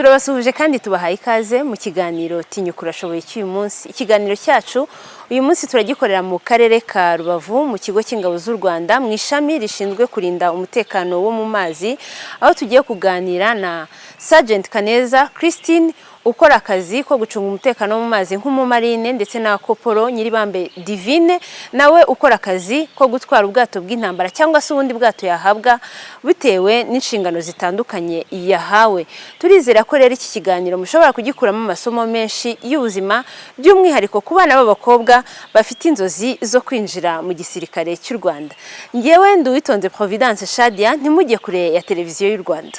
Turabasuhuje kandi tubahaye ikaze mu kiganiro Tinyuka Urashoboye cy'uyu munsi. Ikiganiro cyacu uyu munsi turagikorera mu karere ka Rubavu, mu kigo cy'ingabo z'u Rwanda, mu ishami rishinzwe kurinda umutekano wo mu mazi, aho tugiye kuganira na Sergeant Kaneza Christine ukora akazi ko gucunga umutekano wo mu mazi nk'umumarine, ndetse na Koporo Nyiribambe Divine nawe ukora akazi ko gutwara ubwato bw'intambara cyangwa se ubundi bwato yahabwa bitewe n'inshingano zitandukanye yahawe. Turizera ko rero iki kiganiro mushobora kugikuramo amasomo menshi y'ubuzima, by'umwihariko ku bana b'abakobwa bafite inzozi zo kwinjira mu gisirikare cy'u Rwanda. Ngewe ndi Uwitonze Providence Shadia, ntimujye kure ya Televiziyo y'u Rwanda.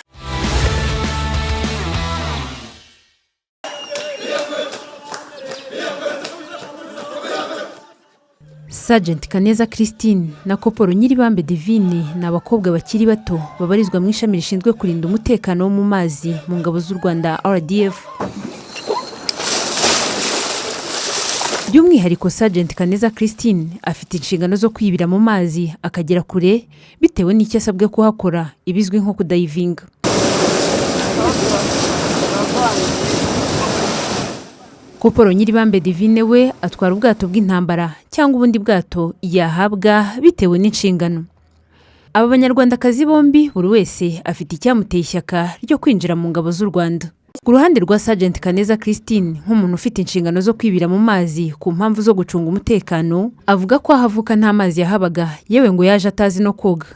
Sergeant Kaneza Christine na Koporo Nyiribambe Divine ni abakobwa bakiri bato babarizwa mu ishami rishinzwe kurinda umutekano wo mu mazi mu ngabo z'u Rwanda, RDF. By'umwihariko, Sergeant Kaneza Christine afite inshingano zo kwibira mu mazi akagera kure bitewe n'icyo asabwe kuhakora, ibizwi nko kudayivinga. Koporo Nyiribambe Divine we atwara ubwato bw'intambara cyangwa ubundi bwato yahabwa bitewe n'inshingano. Aba Banyarwandakazi bombi, buri wese afite icyamuteye ishyaka ryo kwinjira mu ngabo z'u Rwanda. Ku ruhande rwa Sergeant Kaneza Christine, nk'umuntu ufite inshingano zo kwibira mu mazi ku mpamvu zo gucunga umutekano, avuga ko aho avuka nta mazi yahabaga, yewe ngo yaje atazi no koga.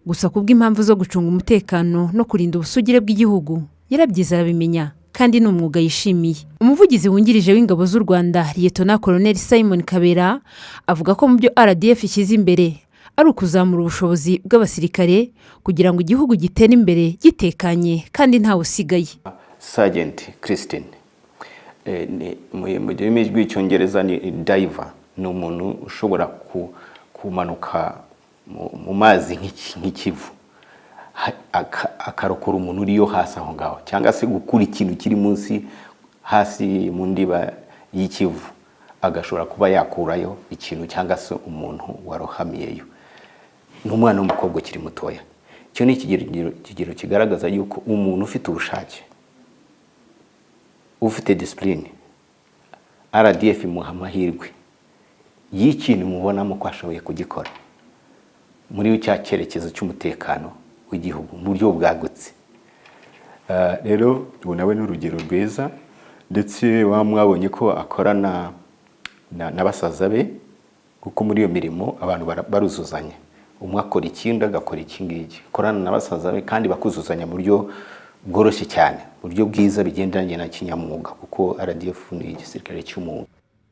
Gusa kubw'impamvu zo gucunga umutekano no kurinda ubusugire bw'igihugu, yarabyize arabimenya, kandi ni umwuga yishimiye. Umuvugizi wungirije w'ingabo z'u Rwanda, Liyetona Koloneli Simon Kabera, avuga ko mu byo RDF ishyize imbere ari ukuzamura ubushobozi bw'abasirikare kugira ngo igihugu gitere imbere gitekanye kandi ntawe usigaye. Sergeant Christine, mu rurimi rw'Icyongereza ni diver, ni umuntu ushobora kumanuka mu mazi nk'ikivu, akarokora umuntu uriyo hasi aho ngaho, cyangwa se gukura ikintu kiri munsi hasi mu ndiba y'Ikivu, agashobora kuba yakurayo ikintu cyangwa se umuntu warohamiyeyo. Ni umwana w'umukobwa ukiri mutoya. Icyo ni ikigero kigaragaza yuko umuntu ufite ubushake, ufite discipline, RDF imuha amahirwe y'ikintu mubonamo ko ashoboye kugikora muri cya cyerekezo cy'umutekano w'igihugu mu buryo bwagutse. Rero ubu nawe ni urugero rwiza, ndetse wa mwabonye ko akorana na basaza be, kuko muri iyo mirimo abantu baruzuzanya, umwe akora ikindi, agakora iki ngiki, akorana na basaza be kandi bakuzuzanya mu buryo bworoshye cyane, mu buryo bwiza bigendanye na kinyamwuga, kuko RDF ni igisirikare cy'umwuga.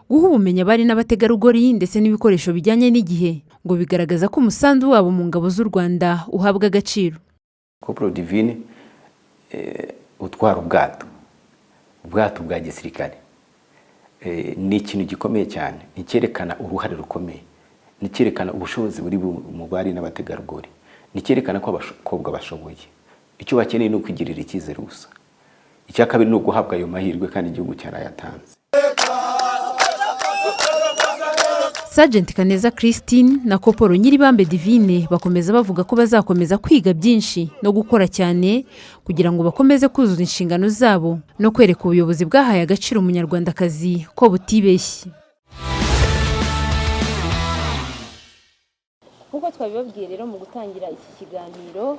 Guha ubumenyi abari n'abategarugori ndetse n'ibikoresho bijyanye n'igihe ngo bigaragaza ko umusanzu wabo mu ngabo z'u Rwanda uhabwa agaciro. Corporal Divine utwara ubwato bwa gisirikare ni ikintu gikomeye cyane, ni icyerekana uruhare rukomeye, ni icyerekana ubushobozi buri mu bari n'abategarugori, ni icyerekana ko abakobwa bashoboye. Icyo bakeneye ni ukwigirira icyizere gusa. Icya kabiri ni uguhabwa ayo mahirwe, kandi igihugu cyarayatanze. Sergeant Kaneza Christine na Koporo Nyiribambe Divine bakomeza bavuga ko bazakomeza kwiga byinshi no gukora cyane kugira ngo bakomeze kuzuza inshingano zabo no kwereka ubuyobozi bwahaye agaciro Umunyarwandakazi ko butibeshye. Nk'uko twabibabwiye rero mu gutangira iki kiganiro,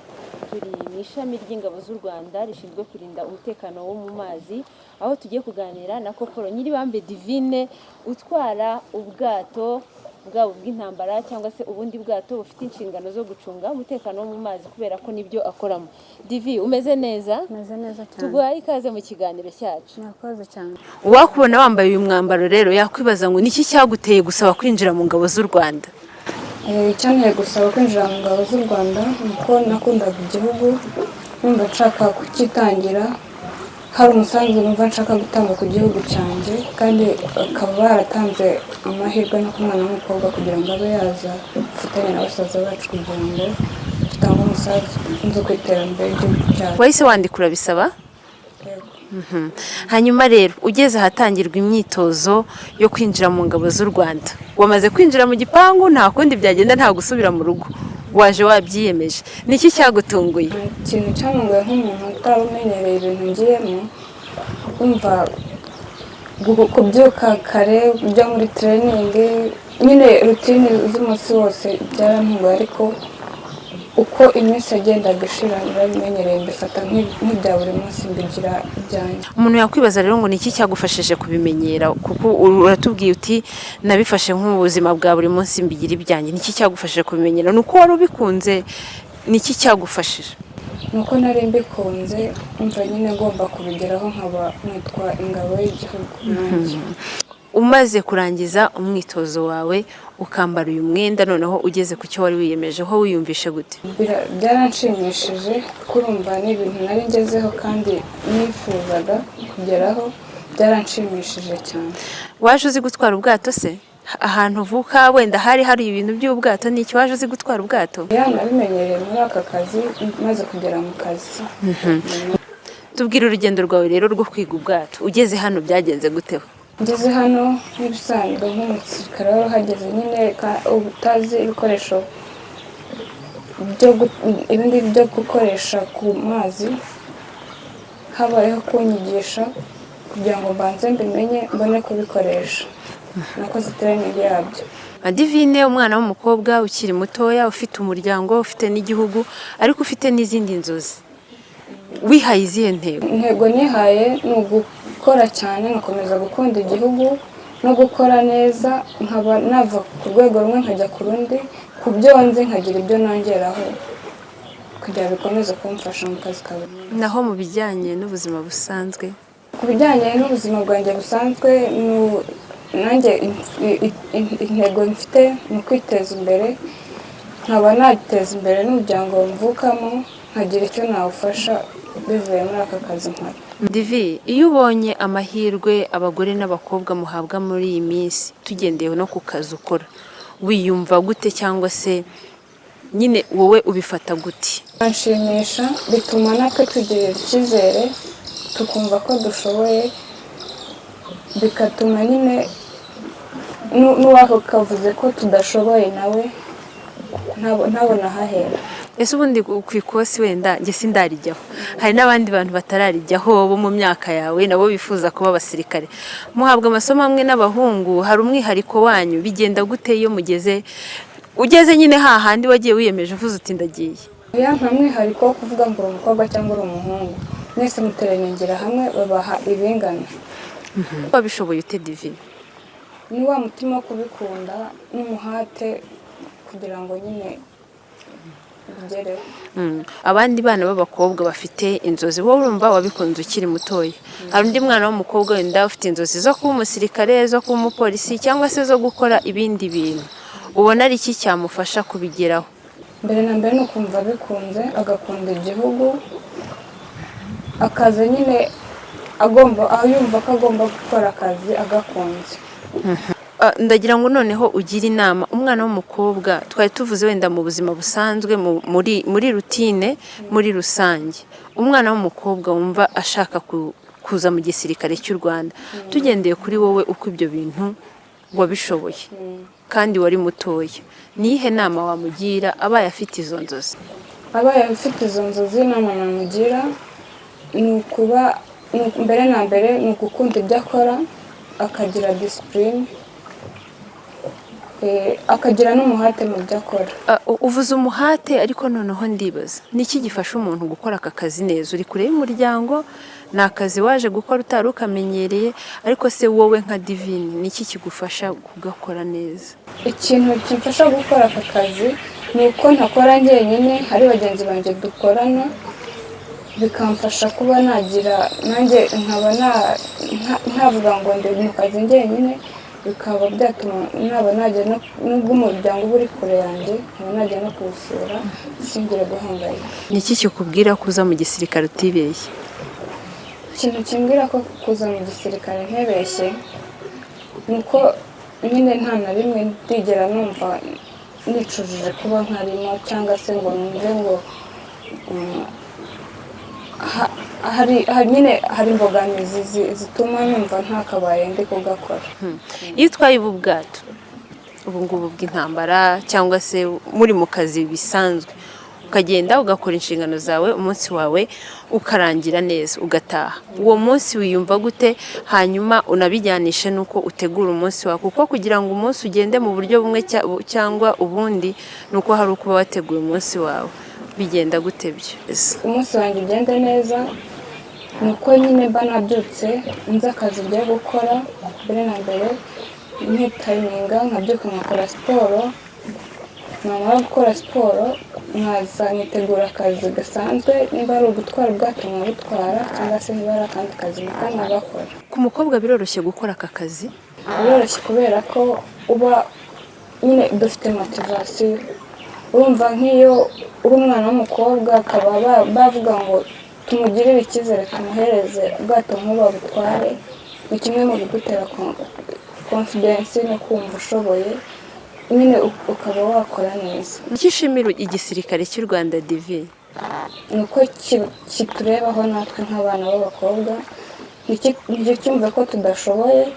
turi mu ishami ry'ingabo z'u Rwanda rishinzwe kurinda umutekano wo mu mazi, aho tugiye kuganira na Koporo Nyiribambe Divine utwara ubwato bwabo bw'intambara cyangwa se ubundi bwato bufite inshingano zo gucunga umutekano wo mu mazi, kubera ko nibyo akoramo. Divi, umeze neza? Meze neza cyane. Tuguhaye ikaze mu kiganiro cyacu. Murakoze cyane. Uwakubona wambaye uyu mwambaro rero yakwibaza ngo niki cyaguteye gusaba kwinjira mu ngabo z'u Rwanda? Icyanteye gusaba kwinjira mu ngabo z'u Rwanda ni uko nakundaga igihugu, numva nshaka kucyitangira, hari umusanzu numva nshaka gutanga ku gihugu cyanjye, kandi bakaba baratanze amahirwe no ku mwana w'umukobwa kugira ngo abe yaza dufatanye na basaza bacu kugira ngo dutange umusanzu ku iterambere ry'igihugu cyacu. Wahise wandika urabisaba? Yego. Hanyuma rero ugeze ahatangirwa imyitozo yo kwinjira mu ngabo z'u Rwanda, wamaze kwinjira mu gipangu, nta kundi byagenda, nta gusubira mu rugo. Waje wabyiyemeje, ni iki cyagutunguye? Ikintu cyantunguye nk'umuntu utari umenyereye ibintu ngiyemo, wumva kubyuka kare ujya muri training, nyine routine z'umunsi wose, byarantunguye, ariko uko iminsi yagendaga ishira narabimenyereye, mbifata nk'ibya buri munsi, mbigira ibyanjye. Umuntu yakwibaza rero ngo ni iki cyagufashije kubimenyera? Kuko uratubwiye uti nabifashe nk'ubuzima bwa buri munsi, mbigira ibyanjye. Ni iki cyagufashije kubimenyera? Ni uko wari ubikunze? Ni iki cyagufashije? Ni uko nari mbikunze, umva nyine ngomba kubigeraho, nkaba nitwa ingabo y'igihugu nanjye. Umaze kurangiza umwitozo wawe, ukambara uyu mwenda, noneho ugeze ku cyo wari wiyemeje, ho wiyumvishe gute? Byaranshimishije kurumva ni ibintu nari ngezeho kandi nifuzaga kugeraho, byaranshimishije cyane. Waje uzi gutwara ubwato se? Ahantu uvuka wenda hari hari ibintu by'ubwato n'iki? Waje uzi gutwara ubwato? Ya, nabimenyereye muri aka kazi, maze kugera mu kazi. Tubwire urugendo rwawe rero rwo kwiga ubwato. Ugeze hano byagenze guteho? Ngeze hano, nk'ibisanzwe nk'umusirikare wari uhageze nyine utazi ibikoresho ibindi byo gukoresha ku mazi, habayeho kunyigisha kugira ngo mbanze mbimenye mbone kubikoresha. Nakoze training yabyo. Divine, umwana w'umukobwa ukiri mutoya, ufite umuryango, ufite n'igihugu, ariko ufite n'izindi nzozi, wihaye izihe ntego? Intego nihaye ni ugukora cyane, nkakomeza gukunda igihugu no gukora neza, nkaba nava ku rwego rumwe nkajya ku rundi, ku byo nzi nkagira ibyo nongeraho kugira ngo bikomeze kumfasha mu kazi ka buri munsi. Naho mu bijyanye n'ubuzima busanzwe? Ku bijyanye n'ubuzima bwanjye busanzwe, nanjye intego mfite ni ukwiteza imbere, nkaba nateza imbere n'umuryango mvukamo, nkagira icyo nawufasha bivuye muri aka kazi nkora. Divi, iyo ubonye amahirwe abagore n'abakobwa muhabwa muri iyi minsi, tugendeye no ku kazi ukora, wiyumva gute, cyangwa se nyine wowe ubifata gute? Biranshimisha, bituma natwe tugirira icyizere, tukumva ko dushoboye, bigatuma nyine n'uwakavuze ko tudashoboye nawe ntabona ahahera. Ese ubundi ku ikosi, wenda njye sindarijyaho, hari n'abandi bantu batararijyaho bo mu myaka yawe nabo bifuza kuba abasirikare, muhabwa amasomo amwe n'abahungu? Hari umwihariko wanyu? Bigenda gute iyo mugeze, ugeze nyine hahandi wagiye wiyemeje, uvuze uti ndagiye? Oya, nta mwihariko wo kuvuga ngo uri umukobwa cyangwa uri umuhungu, mwese mutrainingira hamwe, babaha ibingana. Wabishoboye ute, Divi? Ni wa mutima wo kubikunda n'umuhate kugira ngo nyine bigereho. Abandi bana b'abakobwa bafite inzozi, wowe urumva wabikunze ukiri mutoya, hari undi mwana w'umukobwa wenda ufite inzozi zo kuba umusirikare, zo kuba umupolisi, cyangwa se zo gukora ibindi bintu, ubona ari iki cyamufasha kubigeraho? Mbere na mbere ni ukumva bikunze, agakunda igihugu, akaza nyine agomba, aho yumva ko agomba gukora akazi agakunze. Ndagira ngo noneho ugire inama umwana w'umukobwa. Twari tuvuze wenda mu buzima busanzwe, muri routine muri rusange, umwana w'umukobwa wumva ashaka kuza mu gisirikare cy'u Rwanda, tugendeye kuri wowe uko ibyo bintu wabishoboye kandi wari mutoya, niyihe nama wamugira abaye afite izo nzozi? Abaye afite izo nzozi, inama namugira ni ukuba mbere na mbere ni ugukunda ibyo akora, akagira discipline, akagira n'umuhate mu byo akora. Uvuze umuhate, ariko noneho ndibaza ni iki gifasha umuntu gukora aka kazi neza? Uri kure y'umuryango, ni akazi waje gukora utari ukamenyereye, ariko se wowe nka Divine, ni iki kigufasha kugakora neza? Ikintu kimfasha gukora aka kazi ni uko ntakora njyenyine, hari bagenzi banjye dukorana, bikamfasha kuba nagira nanjye nkaba ntavuga ngo ndi mu kazi njyenyine, bikaba byatuma naba najya nubwo umuryango uba uri kure yanjye, nkaba najya no kuwusura singire guhangayika. Ni iki kikubwira ko uza mu gisirikare utibeshye? Ikintu kimbwira ko kuza mu gisirikare ntibeshye ni uko nyine nta na rimwe ndigera numva nicujije kuba nkarimo, cyangwa se ngo numve ngo nyine hari imbogamizi zituma numva ntakabaye ndi kugakora. Iyo utwaye ubu bwato ubu ngubu bw'intambara, cyangwa se muri mu kazi bisanzwe, ukagenda ugakora inshingano zawe, umunsi wawe ukarangira neza, ugataha, uwo munsi wiyumva gute? Hanyuma unabijyanishe n'uko utegura umunsi wawe, kuko kugira ngo umunsi ugende mu buryo bumwe cyangwa ubundi ni uko hari uko uba wateguye umunsi wawe. Bigenda gute byo? Umunsi wanjye ugenda neza ni uko nyine mba nabyutse, nzi akazi ugiye gukora. Mbere na mbere nkitayiminga, nkabyuka nkakora siporo. Namara gukora siporo nkaza nkitegura akazi gasanzwe, niba ari ugutwara ubwato nkabutwara, cyangwa se niba ari akandi kazi nkagakora. Ku mukobwa biroroshye gukora aka kazi? Biroroshye kubera ko uba nyine dufite motivation. Urumva, nk'iyo uri umwana w'umukobwa, akaba bavuga ngo tumugirire icyizere, tumuhereze ubwato nk'ubu butware, ni kimwe mu bigutera confidence no kumva ushoboye nyine, ukaba wakora neza. Icyo ushimira igisirikare cy'u Rwanda, Divi? Ni uko kiturebaho natwe nk'abana b'abakobwa, nticyumve ko tudashoboye,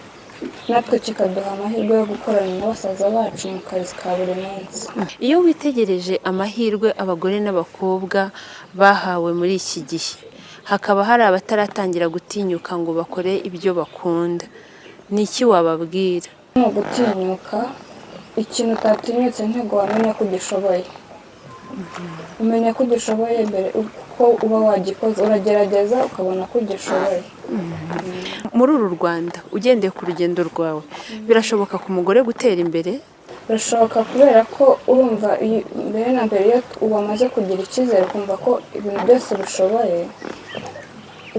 natwe kikaduha amahirwe yo gukorana na basaza bacu mu kazi ka buri munsi. Iyo witegereje amahirwe abagore n'abakobwa bahawe muri iki gihe, hakaba hari abataratangira gutinyuka ngo bakore ibyo bakunda, ni iki wababwira? Ni ugutinyuka. Ikintu utatinyutse ntabwo wamenya ko ugishoboye. Umenya ko ugishoboye mbere uko uba wagikoze, uragerageza ukabona ko ugishoboye. Muri uru Rwanda, ugendeye ku rugendo rwawe, birashoboka ku mugore gutera imbere? Birashoboka, kubera ko urumva mbere na mbere iyo wamaze kugira icyizere, ukumva ko ibintu byose bishoboye,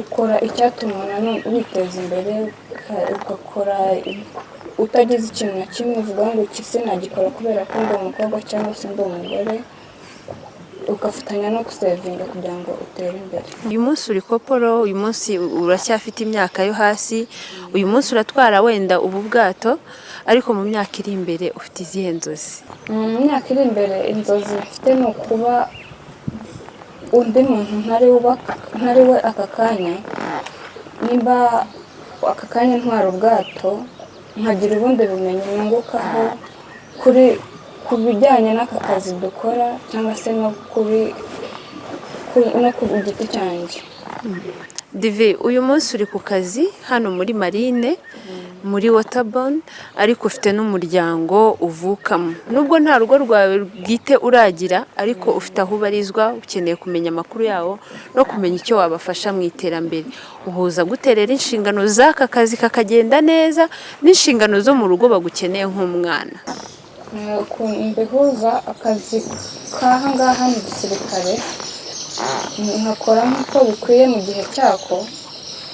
ukora icyatuma nanone witeza imbere, ugakora utagize ikintu na kimwe uvuga ngo iki sinagikora kubera ko ndi umukobwa cyangwa se ndi umugore, ugafatanya no gusevinga kugira ngo utere imbere. Uyu munsi uri koporo, uyu munsi uracyafite imyaka yo hasi, uyu munsi uratwara wenda ubu bwato, ariko mu myaka iri imbere ufite izihe nzozi? Mu myaka iri imbere, inzozi mfite ni ukuba undi muntu ntari we aka kanya. Nimba aka kanya ntwara ubwato, nkagira ubundi bumenyi nungukaho ku bijyanye n'aka kazi dukora, cyangwa se no ku giti cyanjye. Divi, uyu munsi uri ku kazi hano muri marine, muri waterborne, ariko ufite n'umuryango uvukamo. Nubwo nta rugo rwawe bwite uragira, ariko ufite aho ubarizwa, ukeneye kumenya amakuru yawo no kumenya icyo wabafasha mu iterambere. Uhuza gute rero inshingano z'aka kazi kakagenda neza n'inshingano zo mu rugo bagukeneye nk'umwana? Ukuntu mbihuza akazi k'aha ngaha mu gisirikare, nkakora nk'uko bikwiye mu gihe cyako,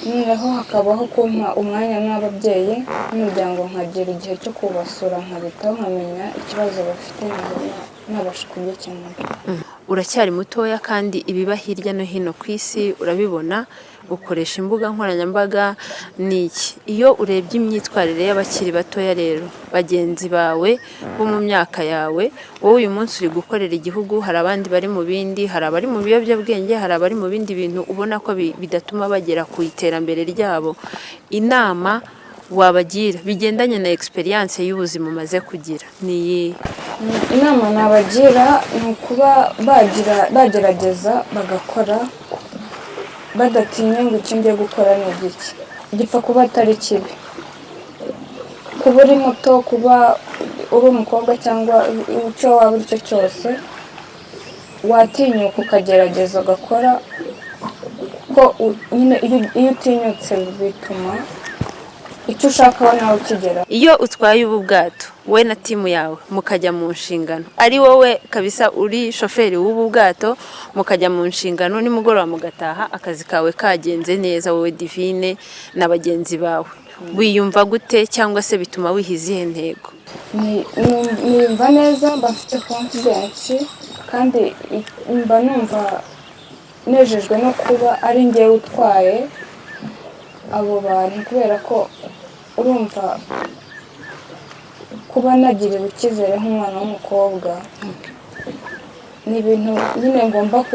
noneho hakabaho kumpa umwanya n'ababyeyi n'umuryango, nkagira igihe cyo kubasura, nkabitaho, nkamenya ikibazo bafite, nkaba nabasha kugikemura. Uracyari mutoya, kandi ibiba hirya no hino ku isi urabibona, ukoresha imbuga nkoranyambaga. Ni iki, iyo urebye imyitwarire y'abakiri batoya rero, bagenzi bawe bo mu myaka yawe, wowe uyu munsi uri gukorera igihugu, hari abandi bari mu bindi, hari abari mu biyobyabwenge, hari abari mu bindi bintu ubona ko bidatuma bagera ku iterambere ryabo, inama wabagira bigendanye na experience y'ubuzima umaze kugira ni iyihe? Inama nabagira ni ukuba bagerageza bagakora badatinya ngo icyo ngiye gukora ni igiki, gipfa kuba atari kibi. Kuba uri muto, kuba uri umukobwa cyangwa icyo waba uri cyo cyose, watinyuka ukagerageza ugakora, kuko nyine iyo utinyutse bituma icyo ushakaho nawe ukigeraho. Iyo utwaye ubu bwato, wowe na team yawe mukajya mu nshingano, ari wowe kabisa uri shoferi w'ubu bwato, mukajya mu nshingano, nimugoroba mugataha akazi kawe kagenze neza, wowe Divine na bagenzi bawe, wiyumva gute, cyangwa se bituma wiha izihe ntego? Niyumva neza, mba mfite confidence, kandi mba numva nejejwe no kuba ari njyewe utwaye abo bantu, kubera ko urumva kuba nagiriwe icyizere nk'umwana w'umukobwa ni ibintu nyine ngomba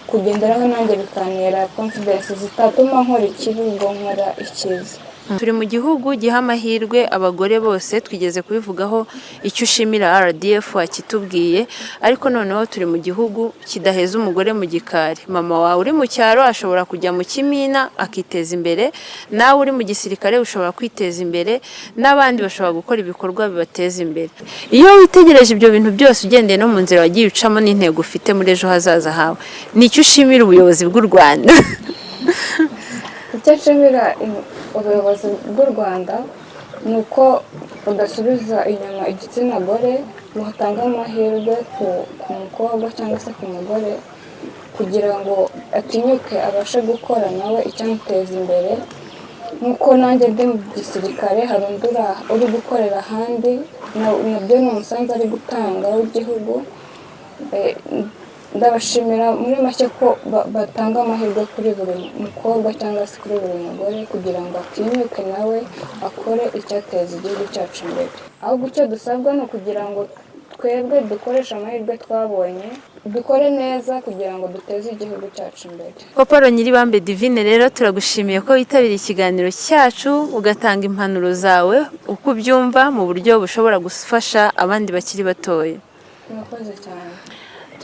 kugenderaho, nanjye bikantera confidence zitatuma nkora ikibi, ngo nkora icyiza. Turi mu gihugu giha amahirwe abagore bose, twigeze kubivugaho, icyo ushimira RDF wakitubwiye, ariko noneho turi mu gihugu kidaheza umugore mu gikari. Mama wawe uri mu cyaro ashobora kujya mu kimina akiteza imbere, nawe uri mu gisirikare ushobora kwiteza imbere, n'abandi bashobora gukora ibikorwa bibateza imbere. Iyo witegereje ibyo bintu byose, ugendeye no mu nzira wagiye ucamo n'intego ufite muri ejo hazaza hawe, ni icyo ushimira ubuyobozi bw'u Rwanda? Icyo nshimira ubuyobozi bw'u Rwanda ni uko budasubiza inyuma igitsina gore, butanga amahirwe ku mukobwa cyangwa se ku mugore kugira ngo atinyuke, abashe gukora nawe icyamuteza imbere. Nk'uko nanjye ndi mu gisirikare, hari undi uri gukorera ahandi, nabyo ni umusanzu ari gutanga w'igihugu. Ndabashimira muri make ko batanga amahirwe kuri buri mukobwa cyangwa se kuri buri mugore kugira ngo atinyuke nawe akore icyateza igihugu cyacu imbere. Ahubwo icyo dusabwa ni ukugira ngo twebwe dukoreshe amahirwe twabonye, dukore neza kugira ngo duteze igihugu cyacu imbere. Koporo Nyiribambe Divine, rero turagushimiye ko witabiriye ikiganiro cyacu, ugatanga impanuro zawe uko ubyumva mu buryo bushobora gufasha abandi bakiri batoya. Murakoze cyane.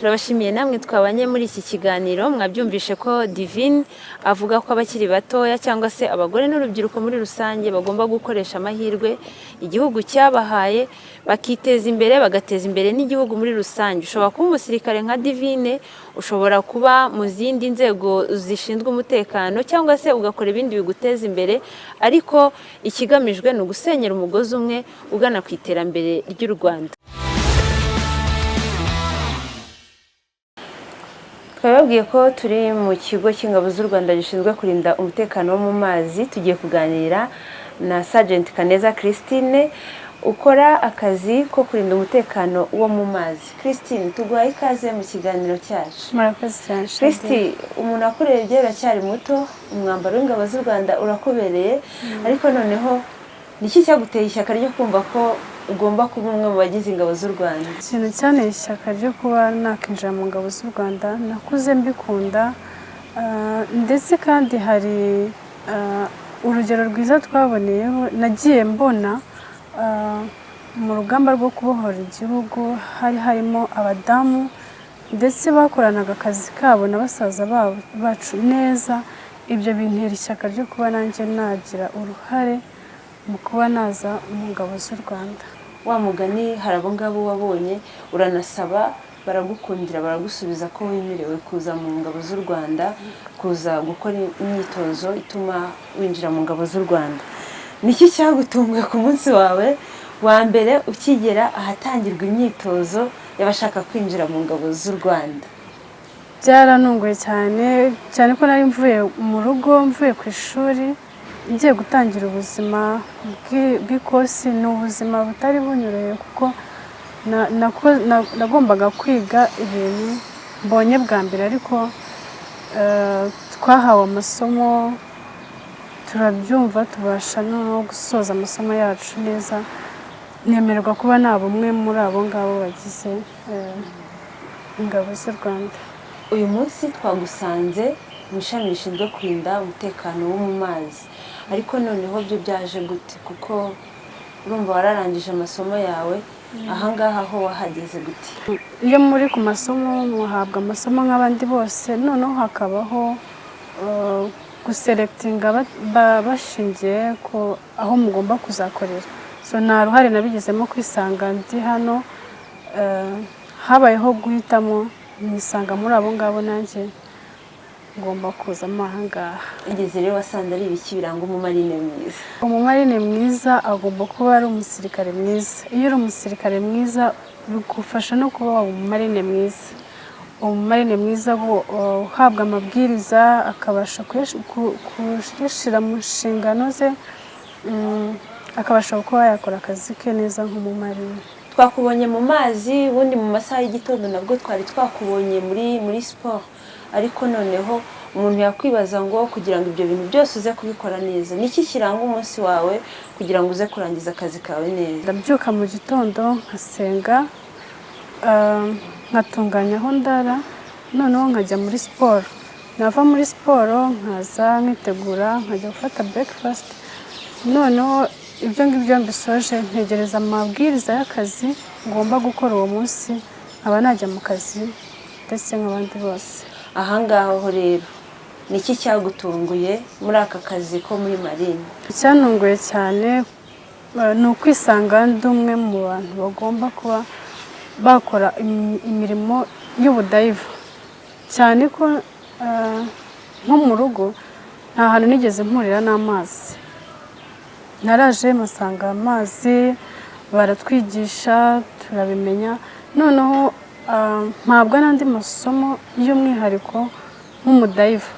Turabashimiye namwe twabanye muri iki kiganiro. Mwabyumvishe ko Divine avuga ko abakiri batoya cyangwa se abagore n'urubyiruko muri rusange bagomba gukoresha amahirwe igihugu cyabahaye, bakiteza imbere, bagateza imbere n'igihugu muri rusange. Ushobora kuba umusirikare nka Divine, ushobora kuba mu zindi nzego zishinzwe umutekano, cyangwa se ugakora ibindi biguteza imbere, ariko ikigamijwe ni ugusenyera umugozi umwe ugana ku iterambere ry'u Rwanda. Twababwiye ko turi mu kigo cy'ingabo z'u Rwanda gishinzwe kurinda umutekano wo mu mazi. Tugiye kuganira na Sergeant Kaneza Christine ukora akazi ko kurinda umutekano wo mu mazi. Christine, tuguhaye ikaze mu kiganiro cyacu. Murakoze cyane. Christy, umuntu akurebye uracyari muto, umwambaro w'ingabo z'u Rwanda urakubereye, ariko noneho niki cyaguteye ishyaka ryo kumva ko ugomba kuba umwe mu bagize ingabo z'u Rwanda? Ikintu cyanteye ishyaka ryo kuba nakinjira mu ngabo z'u Rwanda, nakuze mbikunda, ndetse kandi hari urugero rwiza twaboneyeho. Nagiye mbona mu rugamba rwo kubohora igihugu hari harimo abadamu, ndetse bakoranaga akazi kabo na basaza babo bacu neza. Ibyo bintera ishyaka ryo kuba nanjye nagira uruhare mu kuba naza mu ngabo z'u Rwanda. Wa mugani, hari abo ngabo wabonye, uranasaba, baragukundira, baragusubiza ko wemerewe kuza mu ngabo z'u Rwanda, kuza gukora imyitozo ituma winjira mu ngabo z'u Rwanda. Niki cyagutunguye ku munsi wawe wa mbere ukigera ahatangirwa imyitozo y'abashaka kwinjira mu ngabo z'u Rwanda? Byarantunguye cyane cyane ko nari mvuye mu rugo, mvuye ku ishuri, ngiye gutangira ubuzima bw'ikosi. Ni ubuzima butari bunyoroheye kuko nagombaga kwiga ibintu mbonye bwa mbere, ariko twahawe amasomo, turabyumva, tubasha no gusoza amasomo yacu neza, nemererwa kuba naba umwe muri abo ngabo bagize ingabo z'u Rwanda. Uyu munsi twagusanze mu ishami rishinzwe kurinda umutekano wo mu mazi, ariko noneho byo byaje gute? Kuko urumva wararangije amasomo yawe, ahangaha ho wahageze gute? Iyo muri ku masomo, muhabwa amasomo nk'abandi bose, noneho hakabaho guselectinga bashingiye ku aho mugomba kuzakorera. So nta ruhare nabigizemo kwisanga ndi hano, habayeho guhitamo, nisanga muri abo ngabo, nanjye ngomba kuzamo aha ngaha. Ugeze rero wasanze ari ibiki biranga umumarine mwiza? Umumarine mwiza agomba kuba ari umusirikare mwiza. Iyo uri umusirikare mwiza, bigufasha no kuba waba umumarine mwiza. Umumarine mwiza uhabwa amabwiriza, akabasha kuyashyira mu nshingano ze, akabasha kuba yakora akazi ke neza nk'umumarine. Twakubonye mu mazi, ubundi mu masaha y'igitondo nabwo twari twakubonye muri siporo, ariko noneho umuntu yakwibaza ngo kugira ngo ibyo bintu byose uze kubikora neza, niki kiranga umunsi wawe kugira ngo uze kurangiza akazi kawe neza? Ndabyuka mu gitondo, nkasenga, nkatunganya aho ndara, noneho nkajya muri siporo. Nava muri siporo nkaza nkitegura, nkajya gufata breakfast. Noneho ibyo ngibyo mbisoje, ntegereza amabwiriza y'akazi ngomba gukora uwo munsi, nkaba najya mu kazi ndetse nk'abandi bose. Ahangaha ho rero, ni iki cyagutunguye muri aka kazi ko muri marine? Icyantunguye cyane ni ukwisanga ndi umwe mu bantu bagomba kuba bakora imirimo y'ubudiver, cyane ko nko mu rugo nta hantu nigeze mpurira n'amazi. Naraje mpasanga amazi, baratwigisha turabimenya, noneho mpabwa n'andi masomo y'umwihariko nk'umudiver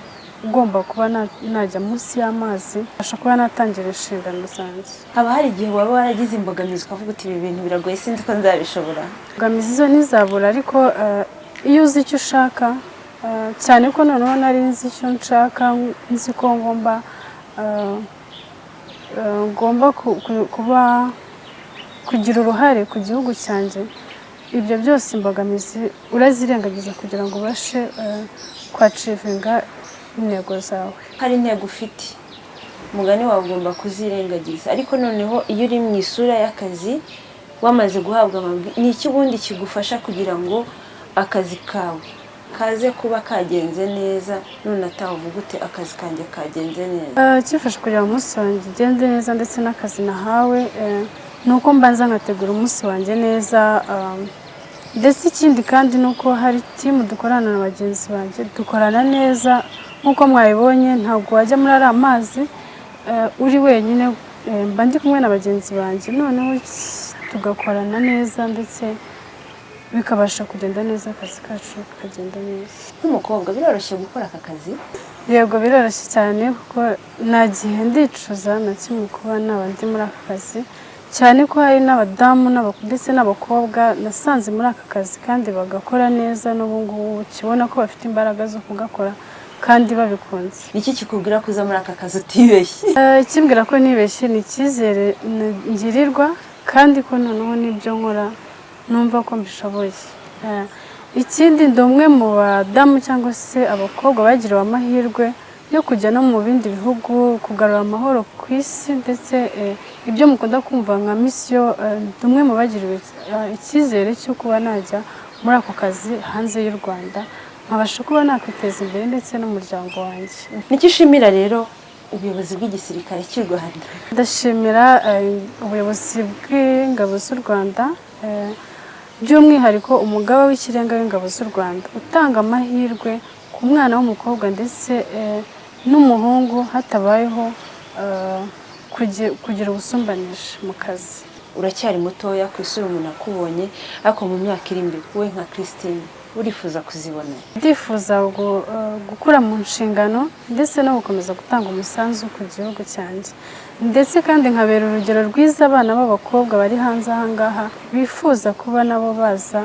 ugomba kuba najya munsi y'amazi, mbasha kuba natangira inshingano zanjye. Haba hari igihe waba waragize imbogamizi ukavuga uti: "Ibi bintu biragoye, sinzi ko nzabishobora"? Imbogamizi zo ntizabura, ariko iyo uzi icyo ushaka, cyane ko noneho nari nzi icyo nshaka, nzi ko ngomba kuba kugira uruhare ku gihugu cyanjye, ibyo byose imbogamizi urazirengagiza kugira ngo ubashe kwachievinga intego zawe. Hari intego ufite, umugani wawe, ugomba kuzirengagiza. Ariko noneho iyo uri mu isura y'akazi, wamaze guhabwa amabwiriza, ni iki ubundi kigufasha kugira ngo akazi kawe kaze kuba kagenze neza, none ataha uvuga ute: "Akazi kanjye kagenze neza"? Ikimfasha kugira ngo umunsi wanjye ugende neza ndetse n'akazi nahawe, ni uko mbanza nkategura umunsi wanjye neza, ndetse ikindi kandi ni uko hari team dukorana na bagenzi banjye, dukorana neza nk'uko mwabibonye. Ntabwo wajya muri ariya mazi uri wenyine, mba ndi kumwe na bagenzi banjye, noneho tugakorana neza ndetse bikabasha kugenda neza, akazi kacu kakagenda neza. Nk'umukobwa, biroroshye gukora aka kazi? Yego, biroroshye cyane, kuko nta gihe ndicuza na kimwe kuba naba ndi muri aka kazi, cyane ko hari n'abadamu ndetse n'abakobwa nasanze muri aka kazi kandi bagakora neza n'ubu ngubu, ukibona ko bafite imbaraga zo kugakora kandi babikunze. Ni iki kikubwira ko uza muri aka kazi utibeshye? Ikimbwira ko nibeshye ni icyizere ngirirwa, kandi ko noneho n'ibyo nkora numva ko mbishoboye. Ikindi, ndi umwe mu badamu cyangwa se abakobwa bagiriwe amahirwe yo kujya no mu bindi bihugu kugarura amahoro ku isi, ndetse ibyo mukunda kumva nka mission, ndi umwe mu bagiriwe icyizere cyo kuba najya muri ako kazi hanze y'u Rwanda, nkabasha kuba nakwiteza imbere ndetse n'umuryango wanjye. Nicyo ushimira rero ubuyobozi bw'igisirikare cy'u Rwanda? Ndashimira ubuyobozi bw'ingabo z'u Rwanda, by'umwihariko umugaba w'ikirenga w'ingabo z'u Rwanda utanga amahirwe ku mwana w'umukobwa ndetse n'umuhungu, hatabayeho kugira ubusumbanishe mu kazi. Uracyari mutoya ku isura umuntu akubonye, ariko mu myaka iri imbere, wowe nka Christine, urifuza kuzibona? Ndifuza gukura mu nshingano ndetse no gukomeza gutanga umusanzu ku gihugu cyanjye, ndetse kandi nkabera urugero rwiza abana b'abakobwa bari hanze aha ngaha bifuza kuba nabo baza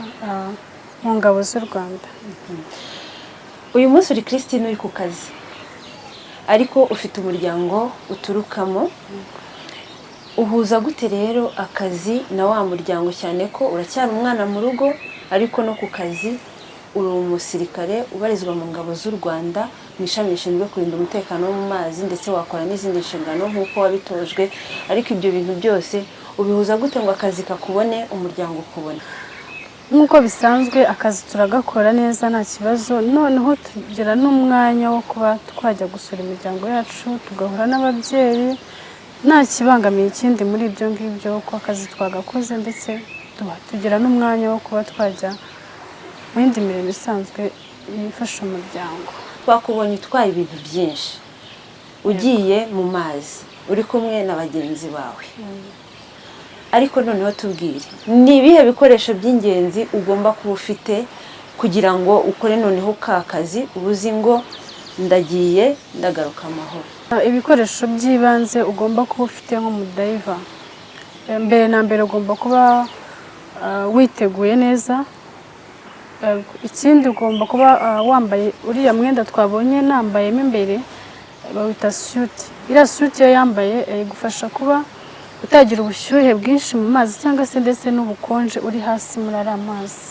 mu ngabo z'u Rwanda. Uyu munsi uri Christine uri ku kazi, ariko ufite umuryango uturukamo. Uhuza gute rero akazi na wa muryango, cyane ko uracyari umwana mu rugo, ariko no ku kazi uri umusirikare ubarizwa mu ngabo z'u Rwanda mu ishami rishinzwe kurinda umutekano wo mu mazi, ndetse wakora n'izindi nshingano nk'uko wabitojwe? Ariko ibyo bintu byose ubihuza gute ngo akazi kakubone, umuryango ukubone? Nk'uko bisanzwe, akazi turagakora neza nta kibazo, noneho tugira n'umwanya wo kuba twajya gusura imiryango yacu, tugahura n'ababyeyi nta kibangamiye ikindi muri ibyo ngibyo, ko akazi twagakoze, ndetse tugira n'umwanya wo kuba twajya mu yindi mirimo isanzwe ifasha umuryango. Twakubonye utwaye ibintu byinshi, ugiye mu mazi uri kumwe na bagenzi bawe, ariko noneho tubwire, ni ibihe bikoresho by'ingenzi ugomba kuba ufite kugira ngo ukore noneho ka kazi, uba uzi ngo ndagiye, ndagaruka amahoro? Ibikoresho by'ibanze ugomba kuba ufite nk'umudiver, mbere na mbere ugomba kuba witeguye neza. Ikindi, ugomba kuba wambaye uriya mwenda twabonye nambayemo imbere, bawita suit. Iriya suit iyo yambaye igufasha kuba utagira ubushyuhe bwinshi mu mazi cyangwa se ndetse n'ubukonje uri hasi muri ariya mazi.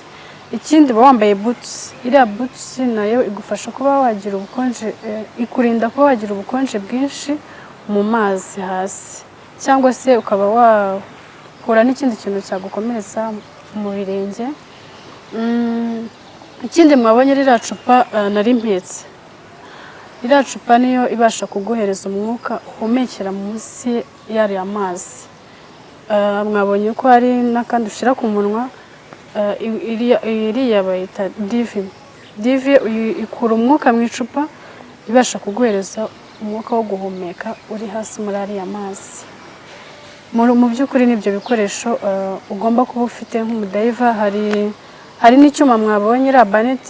Ikindi, uba wambaye boots. Iriya boots nayo igufasha kuba wagira ubukonje, ikurinda kuba wagira ubukonje bwinshi mu mazi hasi. Cyangwa se ukaba wahura n'ikindi kintu cyagukomeretsa mu birenge. Ikindi mwabonye, ririya cupa nari mpetse, iriya cupa niyo ibasha kuguhereza umwuka uhumekera munsi y'ariya mazi. Mwabonye ko hari n'akandi ushyira ku munwa, iriya bayita dive. Dive ikura umwuka mu icupa, ibasha kuguhereza umwuka wo guhumeka uri hasi muri ariya mazi. Mu by'ukuri n'ibyo bikoresho ugomba kuba ufite nk'umudiver. Hari n'icyuma mwabonye, iriya bayonet.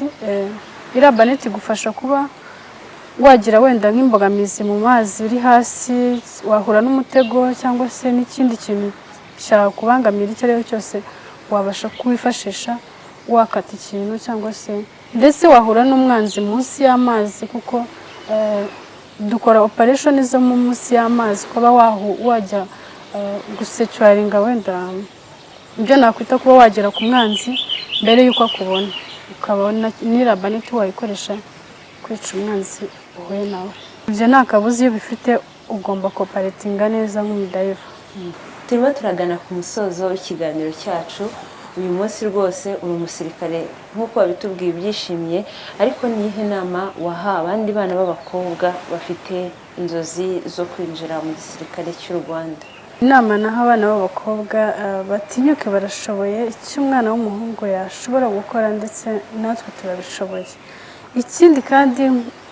Iriya bayonet igufasha kuba wagira wenda nk'imbogamizi mu mazi uri hasi, wahura n'umutego cyangwa se n'ikindi kintu cyakubangamira icyo ari cyo cyose, wabasha kuwifashisha wakata ikintu, cyangwa se ndetse wahura n'umwanzi munsi y'amazi, kuko dukora operation zo mu munsi y'amazi, kuba wajya gusecuringa wenda ibyo nakwita kuba wagera ku mwanzi mbere y'uko akubona, ukabona n'iriya bayonet wayikoresha kwica umwanzi uhuye nawe. Ibyo nta kabuza, iyo ubifite ugomba kooperatinga neza nk'umudiver. Turimo turagana ku musozo w'ikiganiro cyacu uyu munsi. Rwose uri umusirikare nk'uko wabitubwiye, ubyishimiye, ariko ni iyihe nama waha abandi bana b'abakobwa bafite inzozi zo kwinjira mu gisirikare cy'u Rwanda? Inama naho abana b'abakobwa, batinyuke, barashoboye. Icyo umwana w'umuhungu yashobora gukora, ndetse natwe turabishoboye. Ikindi kandi,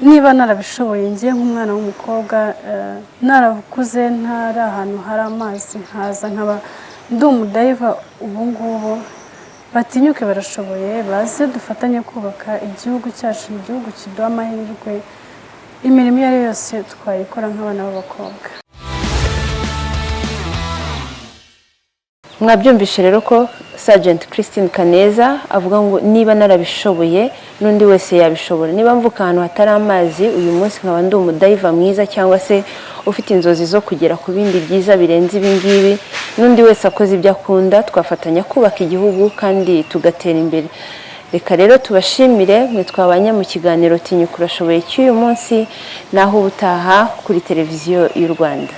niba narabishoboye ngiye nk'umwana w'umukobwa, narakuze ntari ahantu hari amazi, nkaza nkaba ndi umudiver ubu ngubu, batinyuke, barashoboye, baze dufatanye kubaka igihugu cyacu. Ni igihugu kiduha amahirwe, imirimo iyo ari yo yose twayikora nk'abana b'abakobwa. Mwabyumvishe rero ko Sergeant Christine Kaneza avuga ngo niba narabishoboye, n'undi wese yabishobora. Niba mvuka ahantu hatari amazi, uyu munsi nkaba ndi umudiver mwiza cyangwa se ufite inzozi zo kugera ku bindi byiza birenze ibi ngibi, n'undi wese akoze ibyo akunda, twafatanya kubaka igihugu kandi tugatera imbere. Reka rero tubashimire mwe twabanye mu kiganiro Tinyuka Urashoboye cy'uyu munsi, naho ubutaha kuri Televiziyo y'u Rwanda.